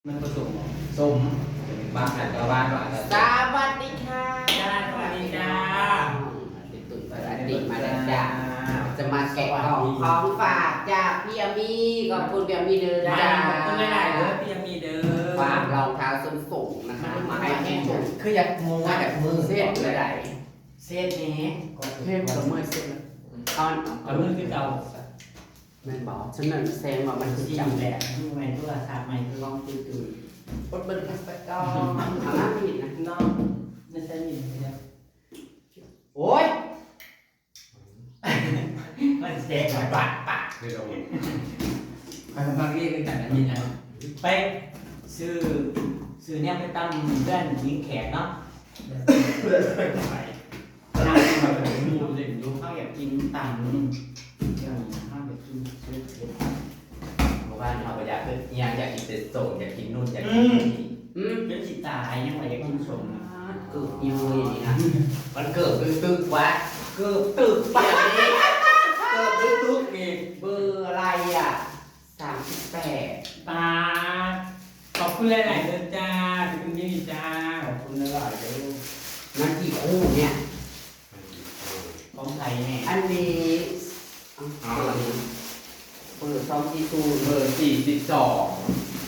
ມັນປະສົມບໍ່? ສົມ ບາງອັນກໍຫວານ ບາງອັນກໍ ສະຫວັດດີຄ່ະ ຈ້າ ສະຫວັດດີຈ້າ ຕິດຕຸນປະຕິມາແລ້ວຈ້າ ຈະມາແກະກ່ອງຂອງຝາກຈາກພີ່ອາມີ ຂອບຄຸນພີ່ອາມີເດີ ຂອບຄຸນຫຼາຍໆເດີພີ່ອາມີເດີ ຝາກລອງເທົ້າສົ້ນສູງນະຄະ ມາໃຫ້ແມ່ຊົມ ຄືຢາກຮູ້ວ່າຢາກເບິ່ງເຮັດແນວໃດ ເຮັດແດ່ ເຮັດກໍເມື່ອຍເຮັດ ເອົາ ເອົາມືຄືເກົ່າ. ແມ່ນບໍ່? ສະເໜີແສງວ່າມັນຄືຈັ່ງແບບ ໃໝ່ໂທລະສັບໃໝ່ຄືລອງຕື່ນໆ ກົດເບິ່ງກັນໄປກ່ອນ ເອົາລະມີດນະ ເນາະ ໃນໃສ່ມີດນີ້ ໂອ້ຍ ມັນແສງວ່າບາດປາກເລີຍ ຂ້ອຍມັກເລກຄືກັນ ອັນນີ້ນະ ໄປຊື້ ຊື້ແນວໄປຕຳເພື່ອນຍິງແຂກເນາະ. ເຮົາຢາກກິນຕຳ ເຮົາຢາກກິນຊຸບເຫັດ ເມື່ອວານເຮົາກໍຢາກກິນອີ່ຫຍັງ ຢາກກິນເປັດສົ້ມ ຢາກກິນນູ່ນ ຢາກກິນນີ້ ອືມ ຈົນຊິຕາຍຍັງວ່າຢາກກິນສົ້ມ ເກືອບຢູ່ນີ້ນະ ມັນເກືອບຕຶກໆວ່າ ເກືອບຕຶກປາກນີ້ ເກືອບຕຶກໆນີ້ ເບີອະໄລອະ? ສາມສິບແປດ ປາດ ຂອບຄຸນຫຼາຍໆເດີຈ້າ ທີ່ເປັນມິນິຈ້າ ຂອບຄຸນຫຼາຍໆເດີ ມັນກີ່ຄູ່ເນີ້ຍ ຂອງໃຜແນ່? ອັນນີ້ ເອົາ ເບີສອງສີ່ສູນ ເບີສີ່ສິບສອງ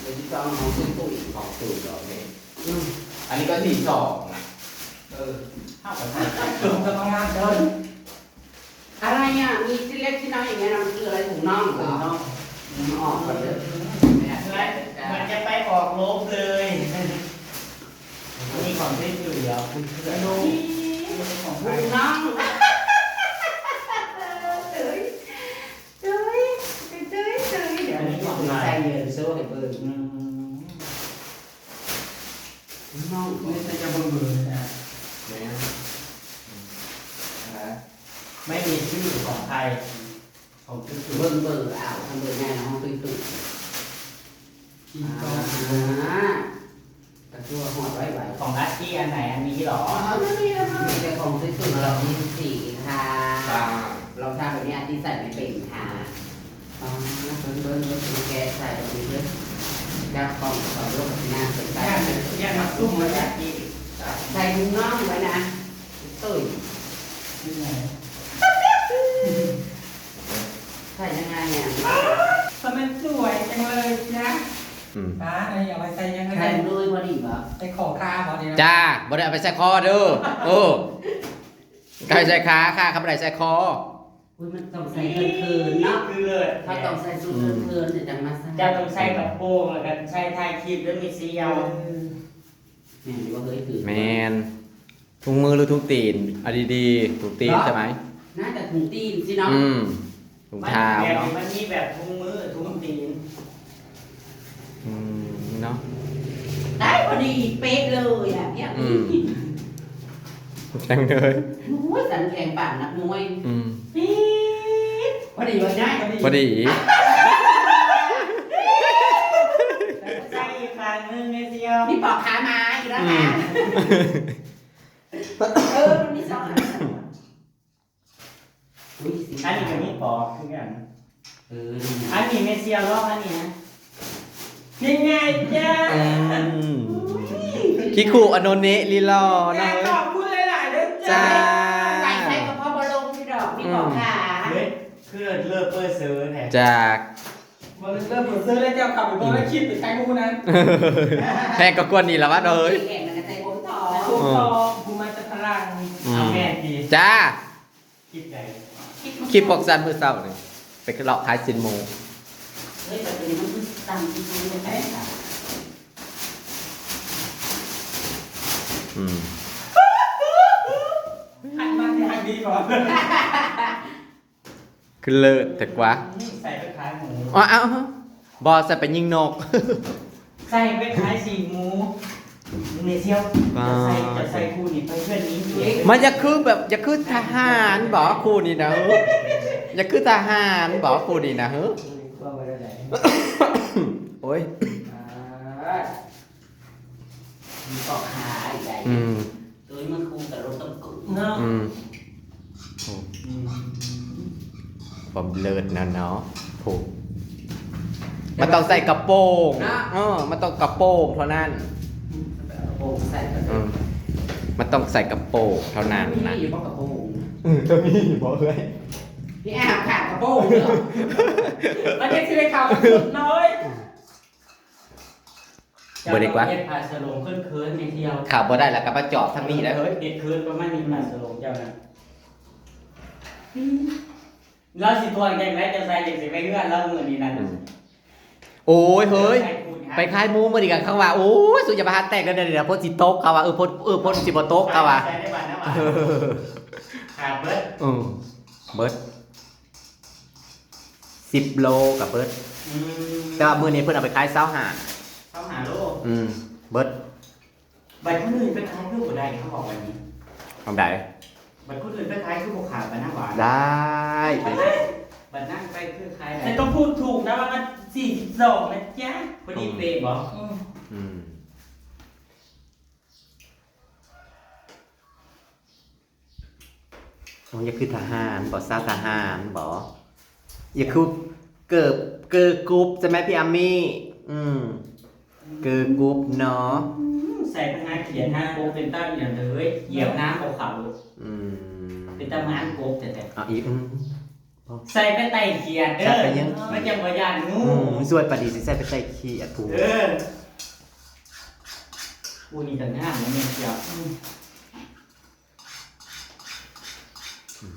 ເບີສິບສອງຂອງຕຸ້ຍ ຂອງຕຸ້ຍດອກນີ້ ອືມ ອັນນີ້ກໍສີ່ສອງນະ ເອີ ເຮົາກໍໃສ່ ລວມກັນມາງາມເກີນ. ອະໄລອະ ມີຊິເລັກຊິນ້ອຍຢ່າງເງຍນະ ມັນຄືອະໄລ? ຖົງໜອງເຫຼືອ ຖົງໜອງ ອືມ ອອກກ່ອນເດີ ເຫຼືອ ເຫຼືອຈະໄປອອກລົບເລີຍ ອັນນີ້ຂອງເທດຢູ່ດຽວ ມັນຄືອະໄລ? ຖົງໜອງ ເອີຍ ເອີຍ ເອີຍ ເອີຍ ດຽວນີ້ຂອງໃຜ? ໃສ່ເດີ ໂຊໃຫ້ເບິ່ງ ອືມ ນ້ອງ ນີ້ຈະເບິ່ງເບີນະ ແມ່ນ ອືມ ນະ ໄມ່ມີຊື່ຂອງໃຜ ຂອງຕຸ້ຍ ເບິ່ງເບີເອົາ ຄັນເບີໃຫຍ່ເຮົາຕຸ້ຍ ອ່າ ກະຄືວ່າຮອດໄວໆ ຂອງອາຊີອັນໃດ ອັນນີ້ເຫລອ? ອໍ ອັນນີ້ລະ ມີແຕ່ຂອງຕຸ້ຍ ລອງມີສີຄ່ະ ລອງທາແບບນີ້ອາຊີໃສ່ໄມ່ເປັນຄ່ະ. ອ່າ ເບິ່ງໆໆ ແກະໃສ່ເບິ່ງເດີ ຈັບກ້ອງເຂົ້າລົງໜ້າໃສ່ ຢ້ານ ຢ້ານມັນຕຸ້ມມາຈາກທີ່ ໃສ່ຖົງໜອງໄວ້ນະ ຕຸ້ຍ ໃສ່ຍັງໄງອະ? ທຳໄມສວຍຈັງເລີຍຈະ? ອືມ ປ້າ ອັນນີ້ເອົາໄປໃສ່ຍັງ? ໃສ່ເລີຍພໍດີບໍ່? ໃສ່ຂໍຄາບໍ່ນີ້ນະ? ຈ້າ ບໍ່ໄດ້ເອົາໄປໃສ່ຄໍເດີ ເອີ ໃສ່ຂາ ຂາ ຂາບໍ່ໄດ້ໃສ່ຄໍ. ໂອ້ຍ ມັນຕ້ອງໃສ່ເຂີນໆເນາະ ຄືເລີດ ເຮົາຕ້ອງໃສ່ຊຸດເຂີນໆ ອືມ ຈັ່ງຈະມາໃສ່ ເຈົ້າຕ້ອງໃສ່ກະໂປງ ແລ້ວກໍໃສ່ຖ່າຍຄລິບເດີ ມີສຽວ ເອີ ແມ່ນຢູ່ບໍ່ເຮີ້ຍ? ຖືກ ແມ່ນ ຖົງມືຫຼືຖົງຕີນ? ເອົາດີໆ ຖົງຕີນໃຊ່ໄໝ? ໜ້າຈະຖົງຕີນຊິເນາະ ອືມ ຖົງເທົ້າເນາະ ມັນມີແບບຖົງມື ຖົງຕີນ ອືມ ເນາະ ໄດ້ພໍດີເປະເລີຍອະ ອືມ ແຂງເລີຍ ໂອ້ຍ ສັນແຂງປານນັກມວຍ ອືມ ປີດ ພໍດີບໍ່? ງ່າຍ ພໍດີ ພໍດີ ໃສ່ອີກຂ້າງໜຶ່ງແນ່ຊິເອົາ ມີປອກຂາໝາອີກແລ້ວນະ ອືມ ເອີ ມັນມີສອງອັນ ອຸ້ຍ ອັນນີ້ກໍມີປອກຄືກັນ ເອີ ອັນນີ້ແມ່ນສ່ຽວລອງອັນນີ້ນະ ງ່າຍໆຈ້າ ອືມ ຄິຄຸອະໂນເນະລີຫຼໍ່ນະ ຂອບຄຸນຫຼາຍໆເດີຈ້າ ຈ້າ ໃສ່ໃສ່ກໍພໍບໍ່ລົງຢູ່ດອກ ມີຂອງຂາ ອືມ ເຮີ້ຍ ຄືເລີເປີເຊີແທ້ ຈາກ ບໍ່ເລີເປີເຊີແລ້ວ ເຈົ້າເຂົ້າໄປເບິ່ງໃນຄລິບໄປໃສ່ໝູ່ນັ້ນ ແຮງກວ່າກວ່ານີ້ລະວະເອີຍ ແຮງນັ້ນກໍໃສ່ຜົມທອງ ຜົມທອງ ຜູ້ມາແຕ່ຝຣັ່ງ ອືມ ເອົາແມ່ນຕິ ຈ້າ ຄລິບໃດ? ຄລິບພວກຊັ້ນມື້ເຊົ້ານີ້ ໄປເລາະຂາຍຊີ້ນໝູ ເຮີ້ຍ ແຕ່ຕົວນີ້ມັນຄືຕຳທີ່ສຸດເລີຍ ອືມ ຫັນມາທີ່ຫັນດີບໍ່? ຄືເລີດແທ້ກວ່າ ອືມ ໃສ່ໄປຂາຍໝູ ອ້າວ ບໍ່ ໃສ່ໄປຍິງນົກ ໃສ່ໄປຂາຍຊີ້ນໝູ ແມ່ສ່ຽວ ປ້າ ເຈົ້າໃສ່ ເຈົ້າໃສ່ຄູ່ນີ້ໄປເຮືອນຍິງເອງ ມັນຢາກຄືແບບ ຢາກຄືທະຫານບໍ ຄູ່ນີ້ນະ ຢາກຄືທະຫານບໍ ຄູ່ນີ້ນະ ເຮີ້ຍ ເວົ້າໄວ້ແລ້ວໃດ ໂອ້ຍ ອ່າ ມີປອກຂາອີກໃດ ອືມ ໂດຍມັນຄູກັບລົດຕົ້ນກົງເນາະ ອືມ ໂອ້ ອືມ ຄວາມເລີດນະເນາະ ໂອ້ ມັນຕ້ອງໃສ່ກະໂປງ ເນາະ ເອີ ມັນຕ້ອງກະໂປງເທົ່ານັ້ນ ອືມ ເອົາກະໂປງໃສ່ກໍໄດ້ ເອີ ມັນຕ້ອງໃສ່ກະໂປງເທົ່ານັ້ນນະ ມີຢູ່ບໍ່ກະໂປງ? ເອີ ຈະມີຢູ່ບໍ່ເອື້ອຍ? ພີ່ແອມຂາດກະໂປງເດີ ມັນຍັງຊິໄດ້ເຂົ້າກັບຊຸດເນາະເອີຍ. ບໍ່ດີກວ່າ ເຮັດຜ້າສະໂຫຼງເຂີນໆ ແມ່ທ່ຽວ ເຂົ້າບໍ່ໄດ້ແລ້ວກໍມາຈອບທາງນີ້ໄດ້ເຮີ້ຍ ເຮັດເຂີນປະມານນີ້ ຜ້າສະໂຫຼງເຈົ້ານະ ລາວຊິທວງຈັ່ງໃດ ເຈົ້າໃສ່ຈັ່ງຊິໄປເຮືອນລາວມື້ນີ້ນະ ອືມ ໂອ້ຍເຮີ້ຍ ໃສ່ຂູດຫາ ໄປຂາຍໝູມື້ນີ້ກໍເຂົາວ່າ ໂອ້ຍ ສຸຢ່າໄປຫາແຕກເດີ ເດີ ຝົນຊິຕົກ ເຂົາວ່າ ເອີ ຝົນ ເອີ ຝົນຊິບໍ່ຕົກ ເຂົາວ່າ ໃສ່ໄດ້ບາດນະວ່າ ຂາດເບິດ ເອີ ເບິດ ສິບໂລກໍເບິດ ອືມ ແຕ່ວ່າມື້ນີ້ເພິ່ນເອົາໄປຂາຍຊາວຫ້າ ຊາວຫ້າໂລ ອືມ ເບິດ ບັດຄົນອື່ນໄປຂາຍຄືບໍ່ໄດ້ ເຂົາບອກວ່ານີ້ ອັນໃດ? ບັດຄົນອື່ນໄປຂາຍຄືບໍ່ຂາຍປານນາຫວານ ໄດ້ ບັດນັ້ນ ບັດນັ້ນໄປຄືຂາຍໄດ້ ແຕ່ກໍພູດຖືກນະວ່າມັນສີ່ສິບສອງນະຈ໊ະ ພໍດີເປະບໍ່? ອືມ ອືມ. ໂອ້ ຢາກຄືທະຫານບໍ? ຊາວທະຫານບໍ? ຢາກຄືເກີບ ເກີກຣຸບໃຊ່ໄໝພີ່ອາມີ້? ອືມ ເກີກຣຸບເນາະ ອືມ ໃສ່ພະນັກຂຽນຫາກົບເປັນຕາອີ່ຫຍັງເລີຍ ຢຽບນ້ຳເອົາເຂົ້າ ອືມ ເປັນຕາໝານກົບແທ້ໆ ເອົາອີກ ອືມ ໃສ່ໄປໄຕ້ຂຽດເດີ ມັນຈັ່ງບໍ່ຢ້ານງູ ອືມ ສ່ວນປາດີຊິໃສ່ໄປໄຕ້ຂຽດພຸ້ນ ເອີ ອູ້ນີ້ກໍງາມນະແມ່ນເຈົ້າ ອືມ.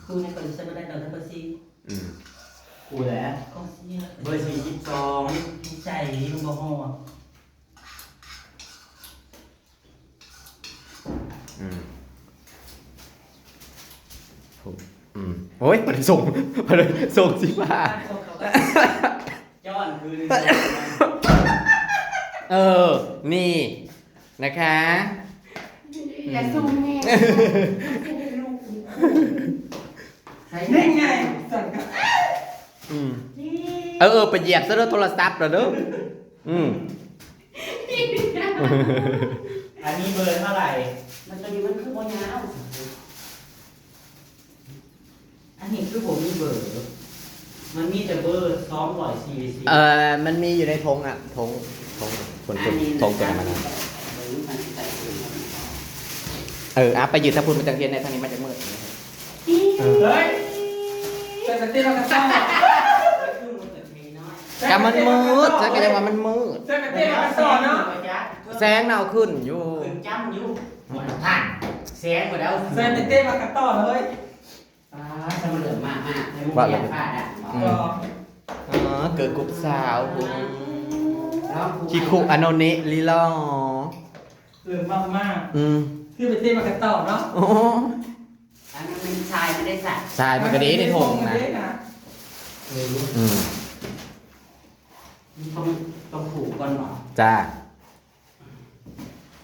ຄູໃນກອນເຊີນມາໄດ້ຕອນທັງເບີສີ່ ອືມ ຄູແຫຼະ ກອງເຊຍ ເບີສີ່ສິບສອງ ໃຈມັນບໍ່ຮອດ ອືມ ອືມ ໂອ້ຍ ບໍ່ໄດ້ສົ່ງ ບໍ່ໄດ້ສົ່ງສິບຫ້າ ຍ້ອນຄື ເອີ ນີ້ ນະຄະ ຢ່າຊຸ່ມແຮງ ນີ້ໄງ ອືມ ເອີ ເອີ ໄປຢຽບຊະເດີ ໂທລະສັບລະເດີ ອືມ ອັນນີ້ເບີເທົ່າໃດ? ມັນ ໂຕນີ້ມັນຄືບໍ່ຍາວ ອັນນີ້ຄືບໍ່ມີເບີ ມັນມີແຕ່ເບີສອງຮ້ອຍສີ່ສິບ ເອີ ມັນມີຢູ່ໃນຖົງອະ ຖົງ ຖົງ ຖົງ ຖົງຕົວນັ້ນນະ ເອີ ອະ ໄປຢືນທາງພຸ້ນ ມັນຈັ່ງເຫັນໄດ້ ທາງນີ້ມັນຈະມືດ ເອີ ເຮີ້ຍ ກະມັນມືດ ຊັ້ນກະຍັງວ່າມັນມືດ ແສງນະເອົາຂຶ້ນຢູ່ ຂຶ້ນຈ້ຳຢູ່ ໝົດແລ້ວທ່ານ ແສງໝົດແລ້ວ ໃສ່ເຕັ້ໆມາກະຕໍ່ເລີຍ ອ່າ ສະມາເຫຼືອມາກໆ ໃຫ້ໝູ່ຢາຟ້າດັງ ອືມ ເກີກຣຸບສາວ ອືມ ຄິຄຸອາໂນເນະລີລໍ ເຫຼືອມາກໆ ອືມ ຄືໄປເຕັ້ມາກະຕໍ່ເນາະ ໂອ້ ອັນນັ້ນມັນຊາຍມັນໄດ້ສະ ຊາຍມັນກະດີໃນຖົງນະ ເອີ ອືມ ຕ້ອງ ຕ້ອງຜູກກ່ອນຫວາ ຈ້າ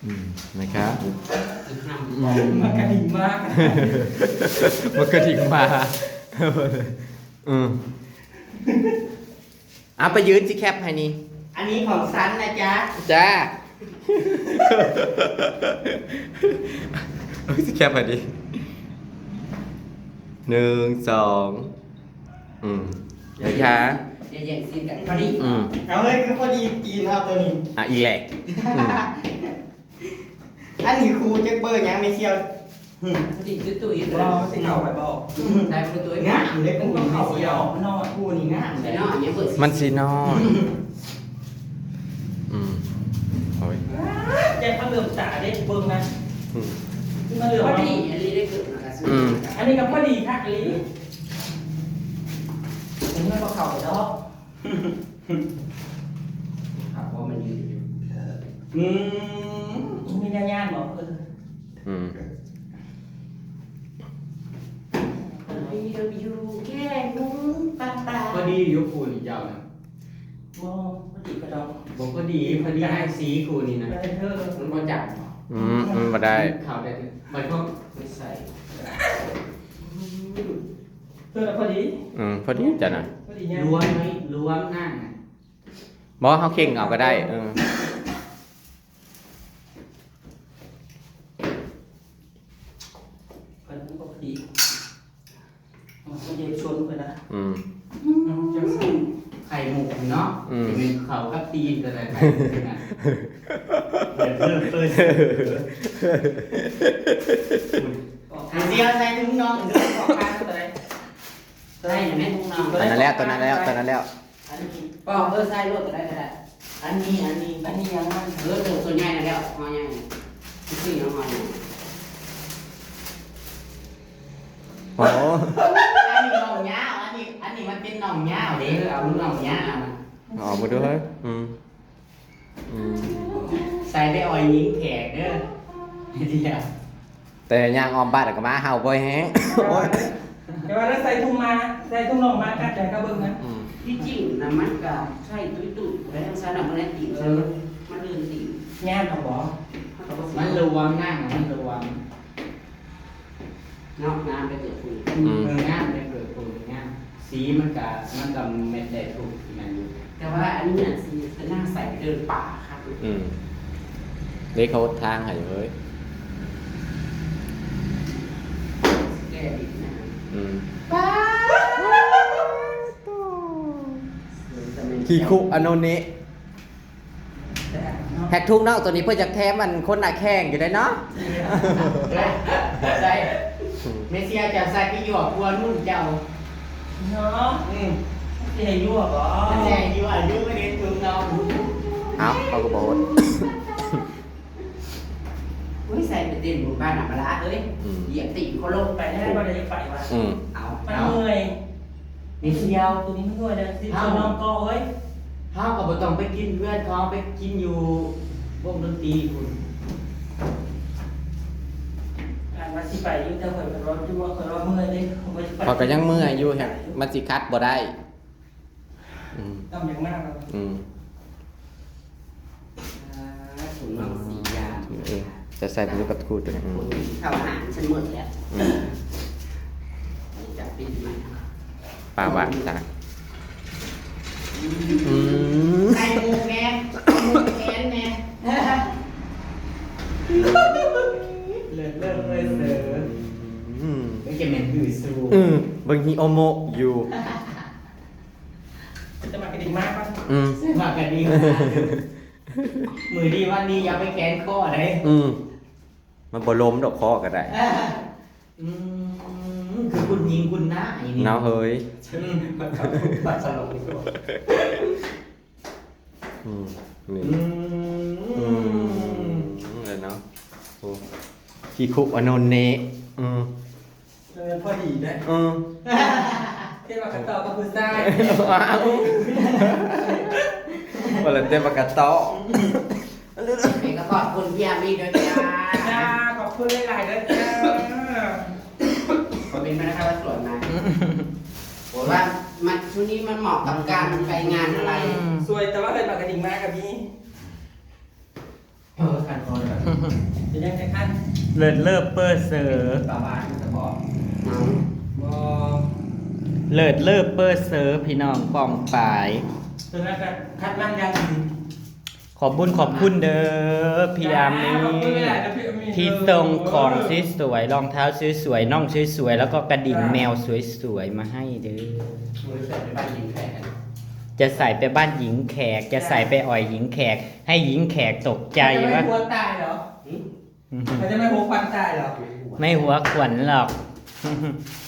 ອືມ ນະຄະ ອືມ ມັນກະດິງມາ ມັນກະດິງມາ ອືມ ເອົາໄປຢືນຊິແຄບໃຫ້ນີ້ ອັນນີ້ຂອງສັນນະຈ໊ະ ຈ້າ ຊິແຄບໃຫ້ດີ ໜຶ່ງ ສອງ ອືມ ນະຄະ ຢ່າແຍ່ງຊີນກັນ ພໍດີ ອືມ ເອົາເຮີ້ຍ ຄືພໍດີຕີນເຮົາໂຕນີ້ ອ່ະ ອີກແລ້ວ ອືມ ອັນນີ້ຄູຈັກເບີຫຍັງແມ່ສ່ຽວ? ຫຶ ມັນຊິຕຸ້ຍໆ ບໍ່ ມັນຊິເຂົ້າໄປບໍ່? ໃສ່ມັນຕຸ້ຍ ງາມເດ້ ກູນີ້ເຂົ້າໄປດອກ ມັນນ້ອຍ ກູນີ້ງາມເດ້ ມັນຊິນ້ອຍ ອືມ ໂອ້ຍ ແຕ່ເຂົາເຫຼືອມຕາເດ້ ເບິ່ງນະ ອືມ ຄືມັນເຫຼືອມ ພໍດີອີ່ຫຼີເດ້ ຄື ອືມ ອັນນີ້ກໍພໍດີຄັກອີ່ຫຼີ ເຫັນມັນບໍ່ເຂົ້າໄປດອກ. ຫາວ່າມັນຢືດຢູ່ ອືມ ມີຍານບໍ່? ເອີ ອືມ ພໍດີຢູ່ຄູ່ນີ້ເຈົ້ານະ ບໍ່ ພໍດີກະດອກ ບໍ່ພໍດີ ພໍດີໃຫ້ສີຄູ່ນີ້ນະ ມັນບໍ່ຈັບບໍ່? ອືມ ມັນບໍ່ໄດ້ ເຂົ້າໄດ້ ມັນກໍໄປໃສ່ ອືມ ເອີ ພໍດີ ອືມ ພໍດີຈ້ະນະ ລວມໄວ້ ລວມນັ້ນ ບໍ່ ເຮົາເຄັ່ງເອົາກໍໄດ້ ເອີ ເພິ່ນບໍ່ດີ ມັນເຮັດຊົນເພິ່ນນະ ອືມ ອືມ ຈັ່ງຊັ້ນ ໄຂ່ມຸກເນາະ ອ ອືມ ຊິເປັນເຂົ້າກັບຕີນຕົວໃດໄປນະ ເປີດເປີດເປີດ ເສຍໃສ່ຖົງນ້ອງເດີ ບອກມາຕົວໃດ ຕົວໃດແມ່ນຖົງນ້ອງ ຕົວນັ້ນແຫຼະ ຕົວນັ້ນແຫຼະ ຕົວນັ້ນແຫຼະ ອັນນີ້ ປອກເອີ ໃສ່ໂລດ ຕົວໃດກໍໄດ້ ອັນນີ້ ອັນນີ້ ອັນນີ້ຫຍັງມັນ ເອີ ໂຕ ໂຕໃຫຍ່ນັ້ນແຫຼະ ຫໍໃຫຍ່ ຊື່ຫຍັງຫໍໃຫຍ່ ໂອ້ ອັນນີ້ໜອງຍາວ ອັນນີ້ ອັນນີ້ມັນເປັນໜອງຍາວເດ້ ເອີ ເອົາໜອງຍາວ ເອົາມາດູເຮີ້ຍ ອືມ ອືມ ໃສ່ໄປອ່ອຍຍິງແຂກເດີ ດຽວ ແຕ່ຍ່າງອ້ອມບ້ານແລ້ວກໍໝາເຫົ່າບໍ່ແຮງ ໂອ້ຍ ແຕ່ວ່າລະໃສ່ຖົງມາ ໃສ່ຖົງໜອງມາກັດໃຈກະເບິ່ງນະ ອືມ ທີ່ຈິງນະມັນກະໃສ່ຕຸ້ຍໆ ໄດ້ທັງຊັ້ນນະ ບໍ່ໄດ້ຕີນ ເອີ ມັນລື່ນຕີນ ຍາກນຳບໍ່ ມັນລວມນະ ມັນລວມ ເນາະ ງາມໄດ້ເກີດຜູ້ ອືມ ເອີ ງາມໄດ້ເກີດຜູ້ ງາມ ສີມັນກະ ມັນກະແມັດໄດ້ທຸກອັນນັ້ນຢູ່ ແຕ່ວ່າອັນນີ້ນະ ສີໜ້າໃສເກີນປ່າຄັກ ອືມ ເດ້ ເຂົາຫົດທາງໃຫ້ເວີ້ຍ ແກ້ດິນນະ ອືມ ປ້າດ ຂີ້ຄຸອະໂນເນະ ແພັກທຸງເນາະ ໂຕນີ້ເພິ່ນຢາກແຖມອັນຄົນໜ້າແຂ້ງຢູ່ໄດ໋ເນາະ ໃສ່ ເມເຊຍເຈົ້າໃສ່ໄປຍົວະຜົວໜຸ່ມເຈົ້າເນາະ ອືມ ຊິໃຫ້ຍົວະບໍ່ ຊິໃຫ້ຍົວະຢູ່ໃນຖົງເນາະ ເອົ້າ ເຂົາກໍບໍ່ຫົດ ອຸ້ຍ ໃສ່ໄປເຕັ້ນບຸນບ້ານນຳມະລາເອີຍ ອືມ ຢຽບຕີນເຂົາລົງໄປແລ້ວ ບໍ່ໄດ້ໄປວ່າ ອືມ ເອົາ ມັນເມື່ອຍ ເມເຊຍ ໂຕນີ້ມັນເມື່ອຍແລ້ວ ຊິເອົາ ຊວນນ້ອງກໍເອີຍ ເຮົາກໍບໍ່ຕ້ອງໄປກິນເຮືອນເຂົາ ໄປກິນຢູ່ວົງດົນຕີພຸ້ນ ອັນວ່າຊິໄປຢູ່ ແຕ່ຂ້ອຍກໍຮ້ອນຢູ່ ວ່າຂ້ອຍວ່າເມື່ອຍເດ້ ຂ້ອຍວ່າຊິໄປ ຂ້ອຍກໍຍັງເມື່ອຍຢູ່ ແຮງມັນຊິຂັດບໍ່ໄດ້ ອືມ ຕ້ອງຍັງມາເນາະ ອືມ ອ່າ ຖົງນ້ອງສີດຳ ເອີ ຈະໃສ່ໄປຢູ່ກັບຄູ່ຕົວນີ້ ອືມ ເຂົ້າຫາງຊັ້ນໝົດແລ້ວ ອືມ ຈັບປິດໃໝ່ ປາຫວານຕາຍ ອືມ ໃສ່ໝູກແດ່ ໝູກແຂນແດ່ ເລີດເລີດເລີດເລີດ ອືມ ມັນຈະແມ່ນຮືສູ ອືມ ເບິ່ງຮິໂອໂມະຢູ່ ຈະມາກະດິ່ງມາກ່ອນ ອືມ ມາກະດິ່ງ ມື້ດີວັນດີຢ່າໄປແຂນຄໍໃດ ອືມ ມັນບໍ່ລົມດອກຄໍກໍໄດ້ ອືມ ຄືຄຸນຍິງຄຸນນາຍນີ້ເນາະເຮີ້ຍ ອືມ ບັດສະຫຼົບ ອືມ ນີ້ ອືມ ອືມ ເອີເນາະ ໂອ້ ຂີ້ຄຸອະໂນເນະ ອືມ ເອີ ພໍດີເດ້ ເອີ ເຮັດວ່າກະເຕົາະກັບຜູ້ຊາຍ ວ້າວ ວ່າແລ້ວແຕ່ວ່າກະເຕາະ ເປັນກະຂອບຄຸນພີ່ອາມີ້ເດີຈ້າ ຈ້າ ຂອບຄຸນຫຼາຍໆເດີຈ້າ ຄອມເມັນມານະຄະວ່າສວຍມາ ໂອ້ ວ່າມັນ ຊຸດນີ້ມັນເໝາະກັບການໄປງານອະໄລ ອືມ ສວຍ ແຕ່ວ່າເອີ້ນໝາກກະດິ່ງມາກະມີ ເອີ ຄັນຄໍແບບ ເປັນຫຍັງແທ້ຄັນ ເລີດເລີດເປີດເສີ ປາຫວານມັນຈະບອກ ເອົາ ບໍ່ ເລີດເລີດເປີດເສີ ພີ່ນ້ອງປ້ອງປາຍ ຕົວນັ້ນກະຄັດມັນຢ່າງດີ ຂອບບຸນຂອບຄຸນເດີ ພີ່ອາມີ້ ຂອບຄຸນຫຼາຍໆເດີ ພີ່ອາມີ້ ທີ່ສົ່ງຂອງ ເອີ ສວຍໆ ລອງເທ້າສວຍໆ ນ້ອງສວຍໆ ແລ້ວກໍກະດິ່ງແມວສວຍໆ ມາໃຫ້ເດີ ເອີ ໃສ່ໄປບ້ານຍິງແຂກ ຈະໃສ່ໄປບ້ານຍິງແຂກ ຈະໃສ່ໄປອ່ອຍຍິງແຂກ ໃຫ້ຍິງແຂກຕົກໃຈວ່າ ມັນຈະໄມ່ຫົວກຕາຍເຫຼື ຫື ມັນຈະໄມ່ຫົວກຂວັນຕາຍເຫຼື ໄມ່ຫົວກຂວັນຫຼອກ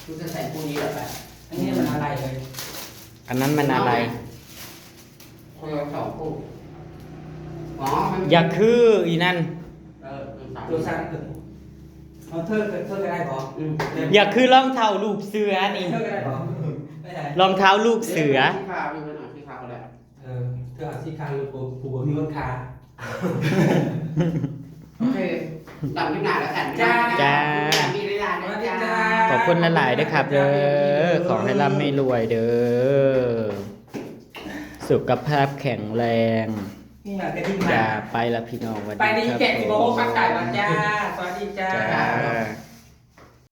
ກູຈະໃສ່ຄູ່ນີ້ແຫຼະໄປ ອັນນີ້ມັນອາໄລເລີຍ ອັນນັ້ນມັນອາໄລ ຄົນລະສອງຄູ່ ອໍ ມັນ ຢ່າຄືອີນັ້ນ ເອີ ໂຕຊັ້ນ ເອີ ເທີ ເທີກໍໄດ້ບໍ່? ອືມ ຢ່າຄືລອງເທ້າລູກເສືອນີ້ ເທີກໍໄດ້ບໍ່? ໄປໃສ? ລອງເທ້າລູກເສືອ ເອີ ເທີເອົາສີຂາວກໍໄດ້ ເອີ ເທີເອົາສີຂາວ ຜູ້ ຜູ້ບໍ່ມີຄົນຂາ ໂອເຄ ດຳຢູ່ໜ້າແລ້ວກັນ ຈ້າ ຈ້າ ມີເວລາເດີ ສະຫວັດດີ ຈ້າ ຂອບຄຸນຫຼາຍໆເດີຄັບເດີ ຂໍໃຫ້ລ່ຳໃຫ້ລວຍເດີ ສຸຂະພາບແຂງແຮງ ນີ້ມາກະດິ່ງມາ ຢ່າໄປລະພີ່ນ້ອງ ຫວັດດີ ໄປນີ້ ຄັບ ແຂກຊິບໍ່ຮູ້ ໂອ້ ປັກຕາຍວ່າ ຈ້າ ສະຫວັດດີ ຈ້າ ຈ້າ